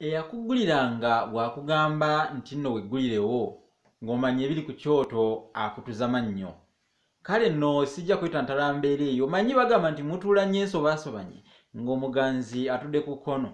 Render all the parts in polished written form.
Eyakugguliranga bw'akugamba nti nno weggulirewo ng'omanya ebiri ku kyoto akutuza mannyo. Kale nno sijja kwetantala mbeera eyo. Omanyi bagamba nti mutuula nnyo ensobaasobanye ng'omuganzi atudde ku kkono.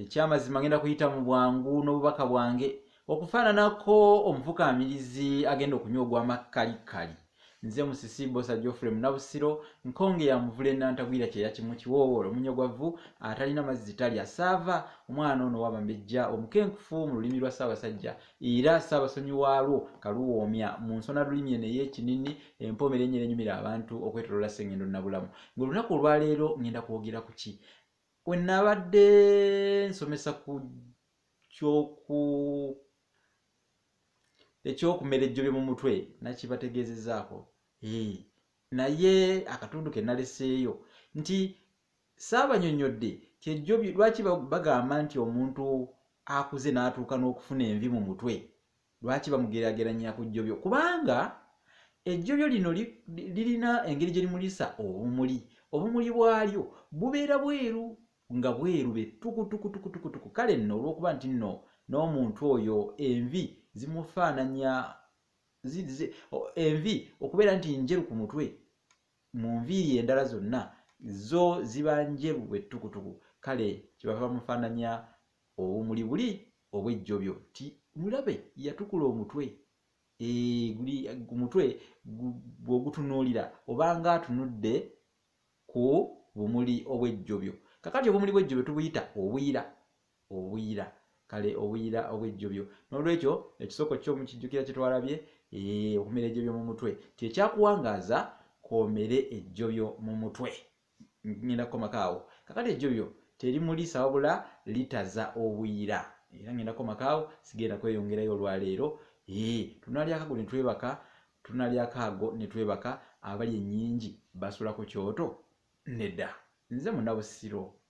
Ekyamazima ngenda kuyita mu bwangu n'obubaka bwange okufaananako omufukaamirizi agenda okunywa ogw'amakkalikkali. Nze Musisi Bbosa Geoffrey Munnabusiro, Nkonge ya Muvule Nnantagwira Kyeya Kimu Kiwoowoolo Omunyogwavu atalina mazzi talya Ssaava omwana ono w'Abambejja omukenkufu mu lulimi lwa Ssaabasajja era Ssaabasonyi waalwo Kaluwoomya mu nsonalulimi eno ey'ekinini empoomero ennyo era enyumira abantu okwetoloola Ssengendo Nabulamu. Ng'olunaku olwaleero ngenda kwogera ku ki? We nabadde nsomesa ku ky'oku ekyokumera ejjobe mu mutwe nakibategeezezaako naye akatundu ke naleseeyo nti saabanyonnyodde ti ejjobi lwaki bagamba nti omuntu akuze n'atuuka n'okufuna envi mu mutwe lwaki bamugeraageranya ku jjobyo kubanga ejjobyo lino lirina engeri gye limulisa obumuli obumuli bwalyo bubeera bweru nga bweru be tukutukutukutukutuku kale nno olw'okuba nti nno n'omuntu oyo envi zimufaananya envi okubeera nti njeru ku mutwe mu nviiri endala zonna zo ziba njeru bwe ttukutuku kale kyebava bamufaananya obumuli buli obw'ejjobyo ti mulabe yatukula omutwe guli ku mutwe bw'ogutunuulira obanga atunudde ku bumuli obw'ejjobyo kakati obumuli bw'ejjobyo tubuyita obuyira obuyira kale obuyira obw'ejjobyo n'olwekyo ekisoko kyo mukijjukira kye twalabye okumera ejjobyo mu mutwe ti ekyakuwangaaza kwomere ejjobyo mu mutwe ngenda kukomako awo kakati ejjobyo terimulisa wabula litaza obuyira era ngenda kukomako awo sigenda kweyongerayo olwaleero tunalyako ago ne twebaka tunalyako ago ne twebaka abali ennyingi basula ku kyoto nedda nze Munnabusiro.